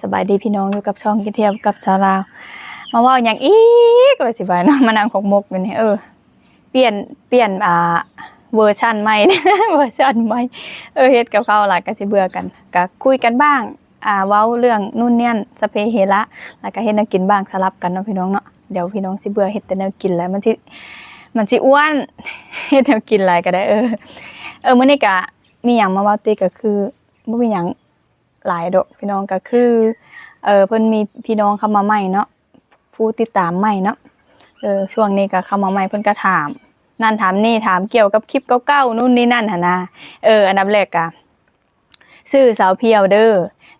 ສະບາຍດີພີ່ນ້ອງ ຢູ່ກັບຊ່ອງກິນທ່ຽວກັບສາວລາວ. ມາເວົ້າຫຍັງອີກ ວ່າຊິວ່າເນາະ ມານັ່ງໝົກໆຢູ່ນີ້. ເອີ ປ່ຽນ ປ່ຽນ ອ່າ ເວີຊັນໃໝ່ ເວີຊັນໃໝ່. ເອີ ເຮັດກັບເຂົ້າຫຼາຍກໍຊິເບື່ອກັນ ກໍຄຸຍກັນບ້າງ ອ່າ ເວົ້າເລື່ອງນູ່ນນີ້ນັ້ນ ສະເພເຮລະ ແລ້ວກໍເຮັດແນວກິນບ້າງ ສະຫຼັບກັນເນາະພີ່ນ້ອງເນາະ. ດຽວພີ່ນ້ອງຊິເບື່ອເຮັດແຕ່ແນວກິນແລ້ວ ມັນຊິ ມັນຊິອ້ວນ ເຮັດແນວກິນຫຼາຍກໍໄດ້. ເອີ ເອີ ມື້ນີ້ກະມີຫຍັງມາເວົ້າຕິ ກໍຄືບໍ່ມີຫຍັງຫຼາຍດອກພີ່ນ້ອງ ກໍຄື ເອີ ເພິ່ນມີພີ່ນ້ອງເຂົ້າມາໃໝ່ເນາະ ຜູ້ຕິດຕາມໃໝ່ເນາະ. ເອີ ຊ່ວງນີ້ກໍເຂົ້າມາໃໝ່ ເພິ່ນກໍຖາມນັ້ນຖາມນີ້ ຖາມກ່ຽວກັບຄລິບເກົ່າໆ ນູ່ນນີ້ນັ້ນຫັ້ນນະ. ເອີ ອັນດັບແລກກະ ຊື່ສາວພຽວເດີ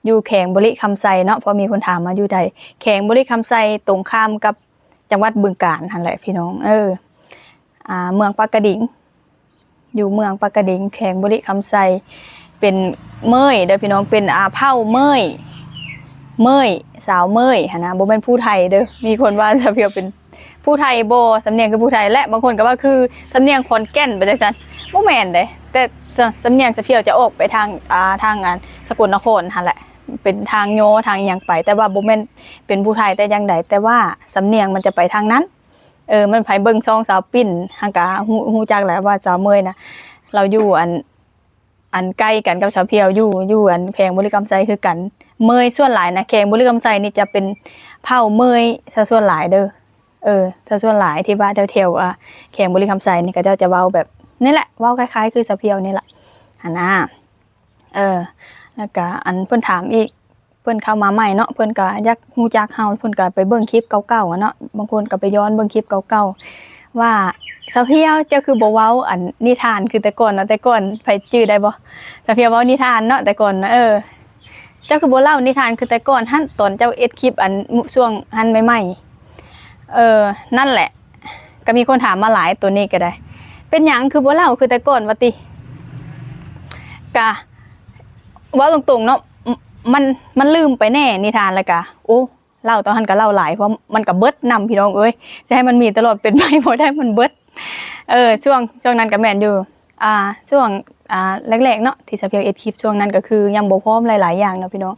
ຢູ່ແຂວງບໍລິຄຳໄຊເນາະ ເພາະມີຄົນຖາມມາຢູ່ໃດ ແຂວງບໍລິຄຳໄຊ ຕົງຂ້າມກັບຈັງຫວັດບຶງການຫັ້ນແຫຼະພີ່ນ້ອງ. ເອີ ອ່າ ເມືອງປາກກະດິງ ຢູ່ເມືອງປາກກະດິງ ແຂວງບໍລິຄຳໄຊ ເປັນເມີຍເດີພີ່ນ້ອງ ເປັນ ອ່າ ເຜົ່າເມີຍ ເມີຍ ສາວເມີຍຫັ້ນນະ ບໍ່ແມ່ນຜູ້ໄທເດີ. ມີຄົນວ່າສາວພຽວເປັນ ຜູ້ໄທບໍ່ ສຳນຽງຄືຜູ້ໄທ ແລະ ບາງຄົນກໍວ່າຄືສຳນຽງຂອນແກ່ນໄປຈັ່ງຊັ້ນ ບໍ່ແມ່ນເດ້. ແຕ່ສະ ສຳນຽງສາວພຽວຈະອອກໄປທາງ ອ່າ ທາງອັນສະກົນນະຄອນຫັ້ນແຫຼະ ເປັນທາງຍໍທາງອີ່ຫຍັງໄປ ແຕ່ວ່າບໍ່ແມ່ນເປັນຜູ້ໄທແຕ່ຢ່າງໃດ ແຕ່ວ່າສຳນຽງມັນຈະໄປທາງນັ້ນ. ເອີ ມັນໃຜເບິ່ງຊ່ອງສາວປິ່ນ ຫາກະຮູ້ ຮູ້ຈັກແຫຼະວ່າສາວເມີຍນະ ລາວຢູ່ອັນ ອັນໃກ້ກັນກັບສາວພຽວ ຢູ່ ຢູ່ອັນແຂວງບໍລິຄຳໄຊຄືກັນ. ເມີຍສ່ວນຫຼາຍນະ ແຂວງບໍລິຄຳໄຊນີ້ຈະເປັນເຜົ່າເມີຍຊະສ່ວນຫຼາຍເດີ. ເອີ ຊະສ່ວນຫຼາຍທີ່ວ່າແຖວໆ ອ່າ ແຂວງບໍລິຄຳໄຊນີ້ ເຂົາເຈົ້າຈະເວົ້າແບບນີ້ແຫຼະ ເວົ້າຄ້າຍໆຄືສາວພຽວນີ້ລະ ຫັ້ນນະ. ເອີ ແລ້ວກະອັນເພິ່ນຖາມອີກ ເພິ່ນເຂົ້າມາໃໝ່ເນາະ ເພິ່ນກະຢາກຮູ້ຈັກເຮົາ ເພິ່ນກະໄປເບິ່ງຄລິບເກົ່າໆ ຫັ້ນເນາະ ບາງຄົນກະໄປຍ້ອນເບິ່ງຄລິບເກົ່າໆ ວ່າ ສາວພຽວ ເຈົ້າຄືບໍ່ເວົ້າອັນນິທານຄືແຕ່ກ່ອນເນາະ ແຕ່ກ່ອນໃຜຈື່ໄດ້ບໍ່? ສາວພຽວເວົ້ານິທານເນາະ ແຕ່ກ່ອນນະ ເອີ ເຈົ້າຄືບໍ່ເລົ່ານິທານຄືແຕ່ກ່ອນຫັ້ນ ຕອນເຈົ້າເຮັດຄລິບອັນຊ່ວງຫັ້ນໃໝ່ໆ. ເອີ ນັ້ນແຫຼະ ກໍມີຄົນຖາມມາຫຼາຍ ໂຕນີ້ກໍໄດ້ ເປັນຫຍັງຄືບໍ່ເລົ່າຄືແຕ່ກ່ອນວ່າຕິ? ກະເວົ້າຕົງໆເນາະ ມັນ ມັນລືມໄປແດ່ນິທານ ແລ້ວກະ ໂອ້ ເລົ່າຕອນຫັ້ນກໍເລົ່າຫຼາຍ ເພາະມັນກໍເບິດນຳ ພີ່ນ້ອງເອີຍ ຊິໃຫ້ມັນມີຕະຫຼອດເປັນໄປບໍ່ໄດ້ ມັນເບິດ. ເອີ ຊ່ວງ ຊ່ວງນັ້ນກໍແມ່ນຢູ່ ອ່າ ຊ່ວງ ອ່າ ແລກໆເນາະ ທີ່ສາວພຽວເຮັດຄລິບ ຊ່ວງນັ້ນກໍຄືຍັງບໍ່ພ້ອມຫຼາຍໆຢ່າງເນາະພີ່ນ້ອງ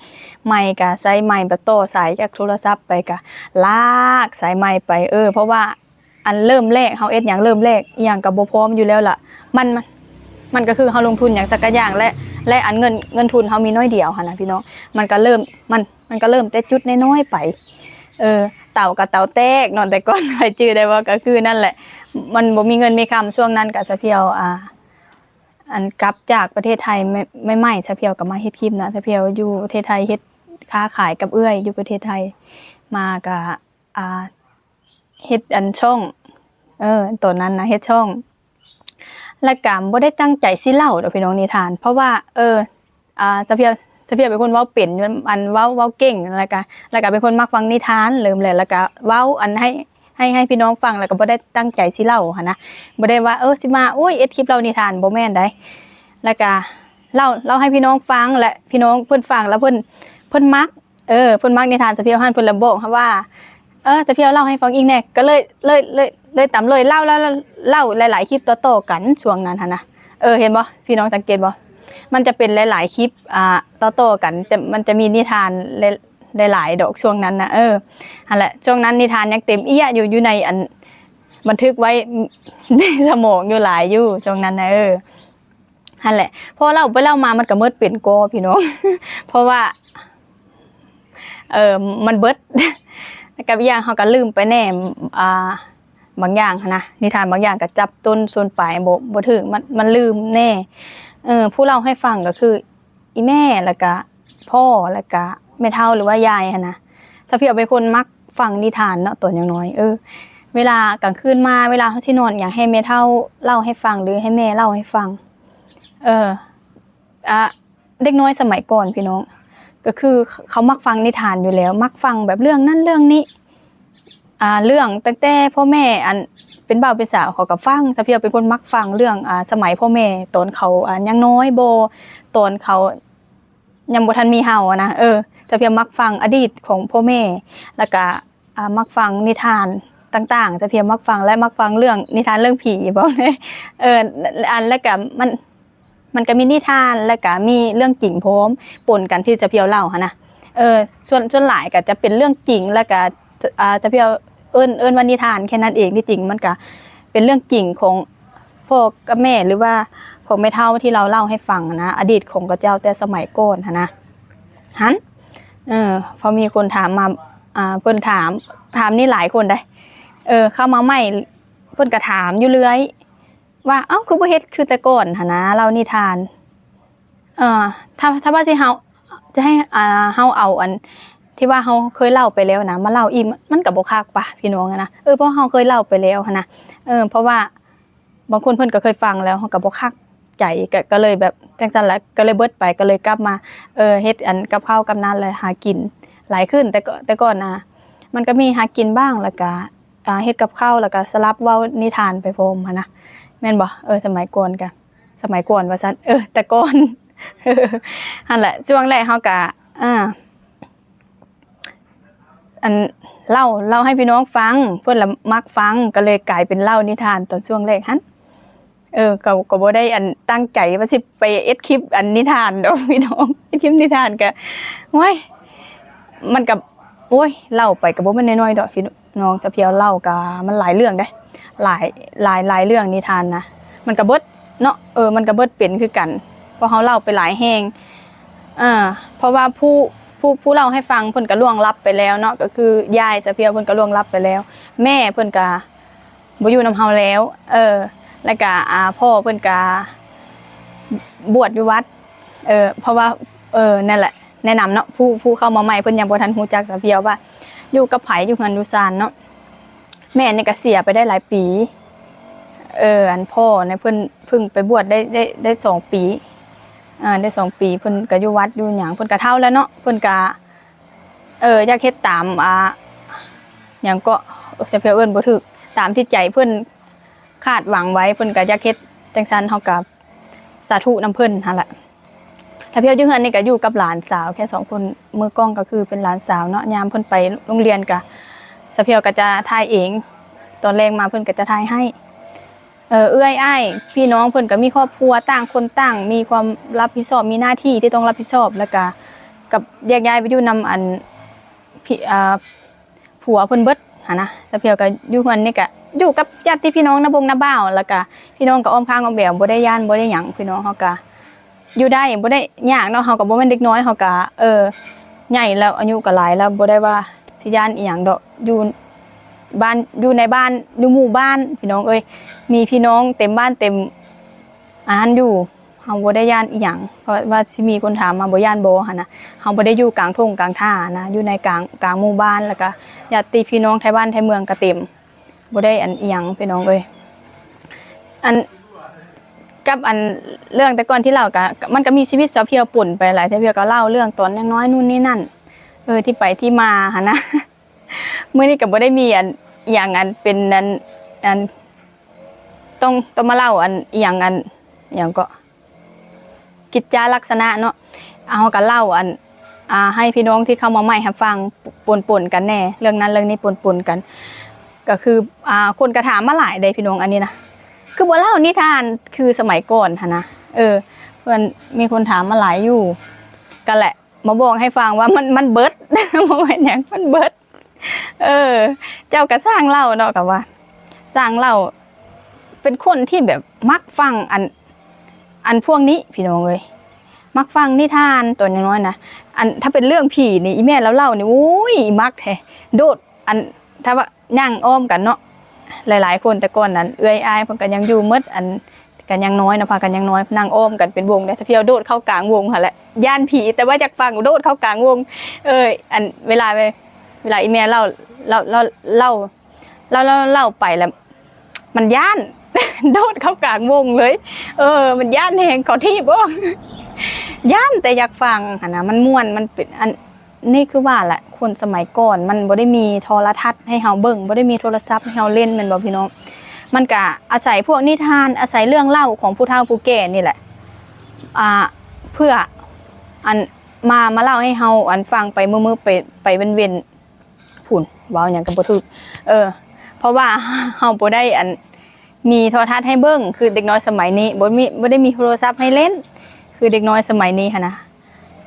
ໄມກໍໃຊ້ໄມ ແບບຕໍ່ສາຍຈາກໂທລະສັບໄປ ກໍລາກສາຍໄມໄປ. ເອີ ເພາະວ່າອັນເລີ່ມແລກ ເຮົາເຮັດຫຍັງເລີ່ມແລກ ອີ່ຫຍັງກໍບໍ່ພ້ອມຢູ່ແລ້ວລະ ມັນ ມັນ ມັນກໍຄືເຮົາລົງທຶນຫຍັງສັກຢ່າງ ແລະ ແລະ ອັນເງິນ ເງິນທຶນເຮົາມີໜ້ອຍດຽວຫັ້ນນະພີ່ນ້ອງ ມັນກໍເລີ່ມ ມັນ ມັນກໍເລີ່ມແຕ່ຈຸດນ້ອຍໆໄປ. ເອີ ເຕົາກໍເຕົາແຕກເນາະ ແຕ່ກ່ອນໃຜຈື່ໄດ້ບໍ່ ກໍຄືນັ້ນແຫຼະ ມັນບໍ່ມີເງິນມີຄຳ. ຊ່ວງນັ້ນກໍສາວພຽວ ອ່າ ອັນກັບຈາກປະເທດໄທໃໝ່ໆ ສາວພຽວກໍມາເຮັດຄລິບນະ ສາວພຽວຢູ່ປະເທດໄທເຮັດຄ້າຂາຍກັບເອື້ອຍຢູ່ປະເທດໄທ ມາກໍ ອ່າ ເຮັດອັນຊ່ອງ ເອີ ຕອນນັ້ນນະເຮັດຊ່ອງ ແລ້ວກໍບໍ່ໄດ້ຕັ້ງໃຈຊິເລົ່າດອກພີ່ນ້ອງນິທານ ເພາະວ່າ ເອີ ອ່າ ສາວພຽວ ສາວພຽວເປັນຄົນເວົ້າເປັນ ອັນເວົ້າ ເວົ້າເກັ່ງ ແລ້ວກະ ແລ້ວກະເປັນຄົນມັກຟັງນິທານ ເລີ່ມແລກ ແລ້ວກະເວົ້າອັນໃຫ້ ໃຫ້ ໃຫ້ພີ່ນ້ອງຟັງ ແລ້ວກະບໍ່ໄດ້ຕັ້ງໃຈຊິເລົ່າຫັ້ນນະ ບໍ່ໄດ້ວ່າ ເອີ ຊິມາ ໂອ້ຍ ເຮັດຄລິບເລົ່ານິທານ ບໍ່ແມ່ນໃດ ແລ້ວກະເລົ່າ ເລົ່າໃຫ້ພີ່ນ້ອງຟັງ ແລະ ພີ່ນ້ອງເພິ່ນຟັງ ແລ້ວເພິ່ນ ເພິ່ນມັກ ເອີ ເພິ່ນມັກນິທານສາວພຽວຫັ້ນ ເພິ່ນລະບອກເຮົາວ່າ ເອີ ສາວພຽວເລົ່າໃຫ້ຟັງອີກແດ່ ກໍເລີຍ ເລີຍ ເລີຍ ເລີຍຕາມເລີຍ ເລົ່າ ເລົ່າ ເລົ່າ ເລົ່າຫຼາຍໆຄລິບຕໍ່ໆກັນຊ່ວງນັ້ນຫັ້ນນະ. ເອີ ເຫັນບໍ່ ພີ່ນ້ອງສັງເກດບໍ່ ມັນຈະເປັນຫຼາຍໆຄລິບ ອ່າ ຕໍ່ໆກັນ ແຕ່ມັນຈະມີນິທານຫຼາຍໆດອກຊ່ວງນັ້ນນະ. ເອີ ຫັ້ນແຫຼະ ຊ່ວງນັ້ນນິທານຍັງເຕັມເອີຍຢູ່ ຢູ່ໃນອັນບັນທຶກໄວ້ໃນສະໝອງຢູ່ຫຼາຍຢູ່ຊ່ວງນັ້ນນະ. ເອີ ຫັ້ນແຫຼະ ພໍເລົ່າໄປເລົ່າມາມັນກໍໝົດເປັນກໍພີ່ນ້ອງ ເພາະວ່າ ເອີ ມັນເບິດ ແລ້ວກໍອີກຢ່າງເຮົາກໍລືມໄປແດ່ ອ່າ ບາງຢ່າງຫັ້ນນະ ນິທານບາງຢ່າງກໍຈັບຕົ້ນຊົນປາຍບໍ່ ບໍ່ຖືກ ມັນ ມັນລືມແດ່. ເອີ ຜູ້ເລົ່າໃຫ້ຟັງກໍຄືອີ່ແມ່ ແລ້ວກະພໍ່ ແລ້ວກະແມ່ເຖົ້າ ຫຼືວ່າຍາຍຫັ້ນນະ. ສາວພຽວເປັນຄົນມັກຟັງນິທານເນາະ ຕອນຍັງນ້ອຍ ເອີ ເວລາກາງຄືນມາ ເວລາເຮົາຊິນອນຫຍັງ ໃຫ້ແມ່ເຖົ້າເລົ່າໃຫ້ຟັງ ຫຼື ໃຫ້ແມ່ເລົ່າໃຫ້ຟັງ. ເອີ ອ່າ ເດັກນ້ອຍສະໄໝກ່ອນພີ່ນ້ອງ ກໍຄືເຂົາມັກຟັງນິທານຢູ່ແລ້ວ ມັກຟັງແບບເລື່ອງນັ້ນເລື່ອງນີ້ ອ່າ ເລື່ອງຕັ້ງແຕ່ພໍ່ແມ່ ອັນ ເປັນບ່າວເປັນສາວ ເຂົາກໍຟັງ. ສາວພຽວເປັນຄົນມັກຟັງເລື່ອງ ອ່າ ສະໄໝພໍ່ແມ່ ຕອນເຂົາ ອ່າ ຍັງນ້ອຍບໍ ຕອນເຂົາຍັງບໍ່ທັນມີເຮົາຫັ້ນນະ. ເອີ ສາວພຽວມັກຟັງອະດີດຂອງພໍ່ແມ່ ແລ້ວກະ ອ່າ ມັກຟັງນິທານຕ່າງໆ ສາວພຽວມັກຟັງ ແລະ ມັກຟັງເລື່ອງນິທານເລື່ອງຜີບໍ ເອີ ອັນ ແລ້ວກະມັນ ມັນກະມີນິທານ ແລ້ວກະມີເລື່ອງຈິງພ້ອມ ປົນກັນທີ່ສາວພຽວເລົ່າຫັ້ນນະ. ເອີ ສ່ວນ ສ່ວນຫຼາຍກໍຈະເປັນເລື່ອງຈິງ ແລ້ວກໍ ອ່າ ຈະພຽວເອີ້ນ ເອີ້ນວ່ານິທານແຄ່ນັ້ນເອງ. ທີ່ຈິງມັນກໍເປັນເລື່ອງຈິງຂອງພໍ່ກັບແມ່ ຫຼືວ່າຂອງແມ່ເຖົ້າທີ່ລາວເລົ່າໃຫ້ຟັງນະ ອະດີດຂອງເຂົາເຈົ້າແຕ່ສະໄໝກ່ອນຫັ້ນນະ ຫັ້ນ. ເອີ ພໍມີຄົນຖາມມາ ອ່າ ເພິ່ນຖາມ ຖາມນີ້ຫຼາຍຄົນໃດ໋ ເອີ ເຂົ້າມາໃໝ່ ເພິ່ນກໍຖາມຢູ່ເລື້ອຍວ່າ ເອົ້າ ຄືບໍ່ເຮັດຄືແຕ່ກ່ອນຫັ້ນນະ ເລົ່ານິທານ. ເອີ ຖ້າ ຖ້າວ່າຊິເຮົາ ຈະໃຫ້ ອ່າ ເຮົາເອົາອັນທີ່ວ່າເຮົາເຄີຍເລົ່າໄປແລ້ວນະ ມາເລົ່າອີກ ມັນກໍບໍ່ຄັກປະ ພີ່ນ້ອງນະ. ເອີ ເພາະເຮົາເຄີຍເລົ່າໄປແລ້ວຫັ້ນນະ ເອີ ເພາະວ່າບາງຄົນເພິ່ນກໍເຄີຍຟັງແລ້ວ ເຮົາກໍບໍ່ຄັກໃຈ ກໍ ກໍເລີຍແບບຈັ່ງຊັ້ນລະ ກໍເລີຍເບິດໄປ ກໍເລີຍກັບມາ ເອີ ເຮັດອັນກັບເຂົ້າກັບນ້ຳ ແລະ ຫາກິນຫຼາຍຂຶ້ນ. ແຕ່ກໍ ແຕ່ກ່ອນນະ ມັນກໍມີຫາກິນບ້າງ ແລ້ວກໍ ອ່າ ເຮັດກັບເຂົ້າ ແລ້ວກໍສະຫຼັບເວົ້ານິທານໄປພ້ອມຫັ້ນນະ ແມ່ນບໍ່? ເອີ ສະໄໝກ່ອນກະ ສະໄໝກ່ອນວ່າຊັ້ນ ເອີ ແຕ່ກ່ອນ ຫັ້ນແຫຼະ. ຊ່ວງແລກເຮົາກະ ອ່າ ອັນ ເລົ່າ ເລົ່າໃຫ້ພີ່ນ້ອງຟັງ ເພິ່ນລະມັກຟັງ ກໍເລີຍກາຍເປັນເລົ່ານິທານຕອນຊ່ວງແລກຫັ້ນ. ເອີ ກໍ ກໍບໍ່ໄດ້ອັນຕັ້ງໃຈວ່າຊິໄປເຮັດຄລິບອັນນິທານດອກພີ່ນ້ອງ ເຮັດຄລິບນິທານກະ ໂອ້ຍ ມັນກະ ໂອ້ຍ ເລົ່າໄປກໍບໍ່ແມ່ນນ້ອຍໆດອກພີ່ນ້ອງ. ສາວພຽວເລົ່າກະມັນຫຼາຍເລື່ອງເດ້ ຫຼາຍ ຫຼາຍ ຫຼາຍເລື່ອງນິທານນະ ມັນກະເບິດເນາະ ເອີ ມັນກະເບິດເປັນຄືກັນ ເພາະເຮົາເລົ່າໄປຫຼາຍແຮງ. ເອີ ເພາະວ່າຜູ້ ຜູ້ ຜູ້ເລົ່າໃຫ້ຟັງເພິ່ນກະລ່ວງລັບໄປແລ້ວເນາະ ກໍຄືຍາຍສາວພຽວເພິ່ນກະລ່ວງລັບໄປແລ້ວ ແມ່ເພິ່ນກະ ບໍ່ຢູ່ນຳເຮົາແລ້ວ ເອີ ແລ້ວກະ ອ່າ ພໍ່ເພິ່ນກະບວດຢູ່ວັດ ເອີ ເພາະວ່າ ເອີ ນັ້ນແຫຼະ ແນະນຳເນາະ ຜູ້ ຜູ້ເຂົ້າມາໃໝ່ເພິ່ນຍັງບໍ່ທັນຮູ້ຈັກສາວພຽວວ່າຢູ່ກັບໃຜ ຢູ່ເຮືອນຢູ່ຊານເນາະ. ແມ່ນີ້ກະເສຍໄປໄດ້ຫຼາຍປີ ເອີ ອັນພໍ່ນີ້ເພິ່ນເພິ່ງໄປບວດໄດ້ ໄດ້ ໄດ້ສອງປີ ອ່າ ໄດ້ສອງປີ ເພິ່ນກະຢູ່ວັດຢູ່ຫຍັງ ເພິ່ນກະເຖົ້າແລ້ວເນາະ ເພິ່ນກະ ເອີ ຢາກເຮັດຕາມ ອ່າ ຫຍັງເກາະ ສາວພຽວເອີ້ນບໍ່ຖືກ ຕາມທີ່ໃຈເພິ່ນຄາດຫວັງໄວ້ ເພິ່ນກະຢາກເຮັດຈັ່ງຊັ້ນ ເຮົາກະສາທຸນຳເພິ່ນຫັ້ນແຫຼະ. ສາວພຽວຢູ່ເຮືອນນີ້ກະຢູ່ກັບຫຼານສາວແຄ່ສອງຄົນ ມືກ້ອງກະຄືເປັນຫຼານສາວເນາະ ຍາມເພິ່ນໄປໂຮງຮຽນກະ ສາວພຽວກະຈະຖ່າຍເອງ ຕອນແລງມາເພິ່ນກະຈະຖ່າຍໃຫ້. ເອີ ເອື້ອຍອ້າຍພີ່ນ້ອງເພິ່ນກໍມີຄອບຄົວ ຕ່າງຄົນຕ່າງມີຄວາມຮັບຜິດຊອບ ມີໜ້າທີ່ທີ່ຕ້ອງຮັບຜິດຊອບ ແລ້ວກະກັບແຍກຍ້າຍໄປຢູ່ນຳອັນ ພີ່ ອ່າ ຜົວເພິ່ນເບິດຫັ້ນນະ. ສາວພຽວກໍຢູ່ເຮືອນນີ້ກະຢູ່ກັບຍາດຕິພີ່ນ້ອງ ນ້າບົງນ້າບ່າວ ແລ້ວກະພີ່ນ້ອງກໍອ້ອມຂ້າງອ້ອມແບວ ບໍ່ໄດ້ຢ້ານບໍ່ໄດ້ຫຍັງ ພີ່ນ້ອງເຮົາກະ ຢູ່ໄດ້ ບໍ່ໄດ້ຍາກເນາະ ເຮົາກໍບໍ່ແມ່ນເດັກນ້ອຍ ເຮົາກໍ ເອີ ໃຫຍ່ແລ້ວ ອາຍຸກໍຫຼາຍແລ້ວ ບໍ່ໄດ້ວ່າຊິຢ້ານອີ່ຫຍັງດອກ ຢູ່ບ້ານ ຢູ່ໃນບ້ານ ຢູ່ໝູ່ບ້ານ ພີ່ນ້ອງເອີຍ ມີພີ່ນ້ອງເຕັມບ້ານເຕັມອັນນັ້ນຢູ່ ເຮົາບໍ່ໄດ້ຢ້ານອີ່ຫຍັງ ເພາະວ່າຊິມີຄົນຖາມມາ ບໍ່ຢ້ານບໍ່ຫັ້ນນະ. ເຮົາບໍ່ໄດ້ຢູ່ກາງທົ່ງກາງທ່ານະ ຢູ່ໃນກາງ ກາງໝູ່ບ້ານ ແລ້ວກໍຍາດຕິພີ່ນ້ອງໄທບ້ານໄທເມືອງກໍເຕັມ. ບໍ່ໄດ້ອັນອີ່ຫຍັງພີ່ນ້ອງເອີຍ ອັນ ກັບອັນເລື່ອງແຕ່ກ່ອນທີ່ເລົ່າກະ ມັນກະມີຊີວິດສາວພຽວປົນໄປຫຼາຍ ສາວພຽວກໍເລົ່າເລື່ອງຕອນຍັງນ້ອຍນູ້ນນີ້ນັ້ນ ເອີ ທີ່ໄປທີ່ມາຫັ້ນນະ. ມື້ນີ້ກໍບໍ່ໄດ້ມີອັນອີ່ຫຍັງ ອັນເປັນອັນ ອັນ ຕ້ອງ ຕ້ອງມາເລົ່າອັນອີ່ຫຍັງ ອັນ ຫຍັງເກາະ ກິດຈາລັກສະນະເນາະ ເຮົາກໍເລົ່າອັນ ອ່າ ໃຫ້ພີ່ນ້ອງທີ່ເຂົ້າມາໃໝ່ຮັບຟັງປົນໆກັນແດ່ ເລື່ອງນັ້ນເລື່ອງນີ້ປົນໆກັນ ກໍຄື ອ່າ ຄົນກໍຖາມມາຫຼາຍເດ້ພີ່ນ້ອງ ອັນນີ້ນະ ຄືບໍ່ເລົ່ານິທານຄືສະໄໝກ່ອນຫັ້ນນະ. ເອີ ເພິ່ນມີຄົນຖາມມາຫຼາຍຢູ່ ກໍແຫຼະ ມາບອກໃຫ້ຟັງວ່າມັນ ມັນເບິດ ບໍ່ແມ່ນຫຍັງ ມັນເບິດ. ເອີ ເຈົ້າກໍຊ່າງເລົ່າເນາະ ກໍວ່າຊ່າງເລົ່າ ເປັນຄົນທີ່ແບບມັກຟັງອັນ ອັນພວກນີ້ພີ່ນ້ອງເອີຍ ມັກຟັງນິທານຕອນຍັງນ້ອຍນະ. ອັນ ຖ້າເປັນເລື່ອງຜີນີ້ ອີ່ແມ່ລາວເລົ່ານີ້ ໂອ້ຍ ມັກແທ້ ໂດດ ອັນ ຖ້າວ່ານັ່ງອ້ອມກັນເນາະ ຫຼາຍໆຄົນ ແຕ່ກ່ອນນັ້ນເອື້ອຍອ້າຍເພິ່ນກໍຍັງຢູ່ໝົດ ອັນ ກໍຍັງນ້ອຍເນາະ ພາກັນຍັງນ້ອຍ ນັ່ງອ້ອມກັນເປັນວົງເດ້ ສາວພຽວໂດດເຂົ້າກາງວົງຫັ້ນແຫຼະ ຢ້ານຜີ ແຕ່ວ່າຢາກຟັງ ໂດດເຂົ້າກາງວົງ. ເອີ ອັນເວລາ ເວລາອີ່ແມ່ເລົ່າ ເລົ່າ ເລົ່າ ເລົ່າ ເລົ່າ ເລົ່າ ເລົ່າໄປແລ້ວມັນຢ້ານ ໂດດເຂົ້າກາງວົງເລີຍ. ເອີ ມັນຢ້ານແຮງ ຂໍຖີບອອກ ຢ້ານແຕ່ຢາກຟັງຫັ້ນນະ ມັນມ່ວນ ມັນເປັນອັນ ນີ້ຄືວ່າແຫຼະ ຄົນສະໄໝກ່ອນມັນບໍ່ໄດ້ມີໂທລະທັດໃຫ້ເຮົາເບິ່ງ ບໍ່ໄດ້ມີໂທລະສັບໃຫ້ເຮົາຫຼິ້ນ ແມ່ນບໍ່ພີ່ນ້ອງ? ມັນກະອາໄສພວກນິທານ ອາໄສເລື່ອງເລົ່າຂອງຜູ້ເຖົ້າຜູ້ແກ່ນີ້ແຫຼະ ອ່າ ເພື່ອອັນ ມາ ມາເລົ່າໃຫ້ເຮົາອັນຟັງໄປມື້ໆ ໄປ ໄປເວັນໆ ພຸ້ນ ເວົ້າຫຍັງກໍບໍ່ຖືກ ເອີ ເພາະວ່າເຮົາບໍ່ໄດ້ອັນ ມີໂທລະທັດໃຫ້ເບິ່ງຄືເດັກນ້ອຍສະໄໝນີ້ ບໍ່ມີ ບໍ່ໄດ້ມີໂທລະສັບໃຫ້ຫຼິ້ນຄືເດັກນ້ອຍສະໄໝນີ້ຫັ້ນນະ.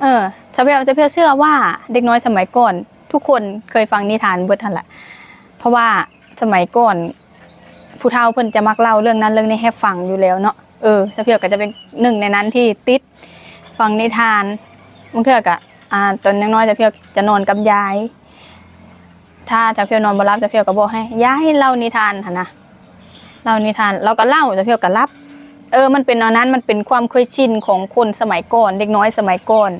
ເອີ ສ ສະພຽວ ສະພຽວເຊື່ອວ່າເດັກນ້ອຍສະໄໝກ່ອນທຸກຄົນເຄີຍຟັງນິທານເບິດຫັ້ນແຫຼະ ເພາະວ່າສະໄໝກ່ອນຜູ້ເຖົ້າເພິ່ນຈະມັກເລົ່າເລື່ອງນັ້ນເລື່ອງນີ້ໃຫ້ຟັງຢູ່ແລ້ວເນາະ. ເອີ ສະພຽວກໍຈະເປັນໜຶ່ງໃນນັ້ນທີ່ຕິດຟັງນິທານ. ບາງເທື່ອກໍ ອ່າ ຕອນຍັງນ້ອຍສະພຽວຈະນອນກັບຍາຍ ຖ້າສະພຽວນອນບໍ່ຫຼັບ ສະພຽວກໍບອກໃຫ້ຍາຍເລົ່ານິທານຫັ້ນນະ ເລົ່ານິທານ ລາວກໍເລົ່າ ສະພຽວກໍຫຼັບ. ເອີ ມັນເປັນແນວນັ້ນ ມັນເປັນຄວາມເຄີຍຊິນຂອງຄົນສະໄໝກ່ອນ ເດັກນ້ອຍສະໄໝກ່ອນ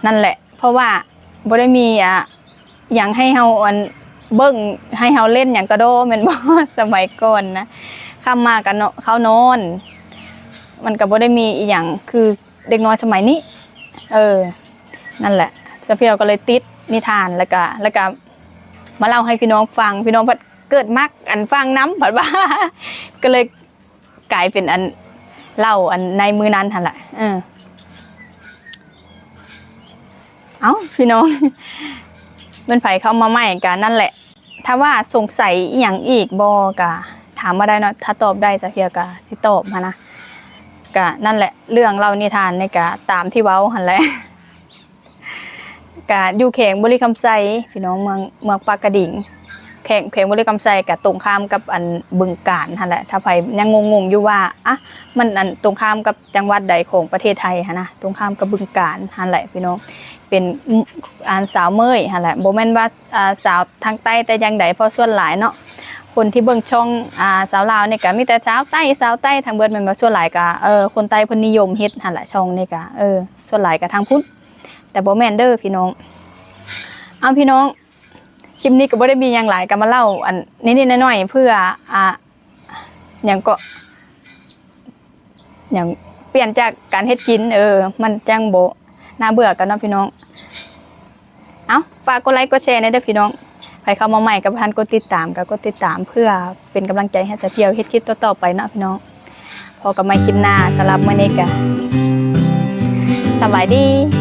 ນັ້ນແຫຼະ ເພາະວ່າບໍ່ໄດ້ມີ ອ່າ ຫຍັງໃຫ້ເຮົາ ອັນ ເບິ່ງ ໃຫ້ເຮົາຫຼິ້ນຫຍັງກະດໍແມ່ນບໍ່ ສະໄໝກ່ອນນະ ຄ່ຳມາກໍເຂົ້ານອນ ມັນກໍບໍ່ໄດ້ມີອີ່ຫຍັງຄືເດັກນ້ອຍສະໄໝນີ້. ເອີ ນັ້ນແຫຼະ ສະພຽວກໍເລີຍຕິດນິທານ ແລ້ວກະ ແລ້ວກະມາເລົ່າໃຫ້ພີ່ນ້ອງຟັງ ພີ່ນ້ອງພັດເກີດມັກ ອັນ ຟັງນຳ ພັດວ່າ ກໍເລີຍກາຍເປັນ ອັນ ເລົ່າ ອັນ ໃນມື້ນັ້ນຫັ້ນແຫຼະ. ເອີ ເອົ້າ ພີ່ນ້ອງ ແມ່ນໃຜເຂົ້າມາໃໝ່ກະນັ້ນແຫຼະ ຖ້າວ່າສົງໄສອີ່ຫຍັງອີກບໍ່ກະຖາມມາໄດ້ເນາະ ຖ້າຕອບໄດ້ສະພຽວກະຊິຕອບຫັ້ນນະ. ກະນັ້ນແຫຼະ ເລື່ອງເລົ່ານິທານນີ້ກະຕາມທີ່ເວົ້າຫັ້ນແຫຼະ ກະຢູ່ແຂວງບໍລິຄຳໄຊ ພີ່ນ້ອງ ເມືອງ ເມືອງປາກກະດິງ ແຂວງ ແຂວງບໍລິຄຳໄຊກະຕົງຂ້າມກັບ ອັນ ບຶງການຫັ້ນແຫຼະ. ຖ້າໃຜຍັງງົງໆຢູ່ວ່າ ອະ ມັນ ອັນ ຕົງຂ້າມກັບ ຈັງຫວັດໃດຂອງປະເທດໄທຫັ້ນນະ ຕົງຂ້າມກັບບຶງການຫັ້ນແຫຼະພີ່ນ້ອງ ເປັນ ອັນ ຊາວເມີຍຫັ້ນແຫຼະ ບໍ່ແມ່ນວ່າ ອ່າ ຊາວທາງໃຕ້ແຕ່ຢ່າງໃດ ເພາະສ່ວນຫຼາຍເນາະ ຄົນທີ່ເບິ່ງຊ່ອງ ອ່າ ຊາວລາວນີ້ກໍມີແຕ່ຊາວໃຕ້ ຊາວໃຕ້ທັງເບິດແມ່ນບໍ່? ສ່ວນຫຼາຍກໍ ເອີ ຄົນໃຕ້ເພິ່ນນິຍົມເຮັດຫັ້ນແຫຼະ ຊ່ອງນີ້ກໍ ເອີ ສ່ວນຫຼາຍກໍທາງພຸ້ນ ແຕ່ບໍ່ແມ່ນເດີພີ່ນ້ອງ. ເອົາ ພີ່ນ້ອງ ຄລິບນີ້ກໍບໍ່ໄດ້ມີຫຍັງຫຼາຍ ກໍມາເລົ່າ ອັນ ນິດໆໜ້ອຍໆ ເພື່ອ ອ່າ ຫຍັງເກາະ ຫຍັງ ປ່ຽນຈາກການເຮັດກິນ ເອີ ມັນຈັ່ງບໍ່ໜ້າເບື່ອກັນເນາະພີ່ນ້ອງ. ເອົ້າ ຝາກກົດໄລກົດແຊແດ່ເດີພີ່ນ້ອງ ໃຜເຂົ້າມາໃໝ່ກໍບໍ່ທັນກົດຕິດຕາມ ກໍກົດຕິດຕາມ ເພື່ອເປັນກຳລັງໃຈໃຫ້ສະພຽວເຮັດຄລິບຕໍ່ໆໄປເນາະພີ່ນ້ອງ. ພໍ້ກັນໃໝ່ຄລິບໜ້າ ສຳລັບມື້ນີ້ກໍສະບາຍດີ.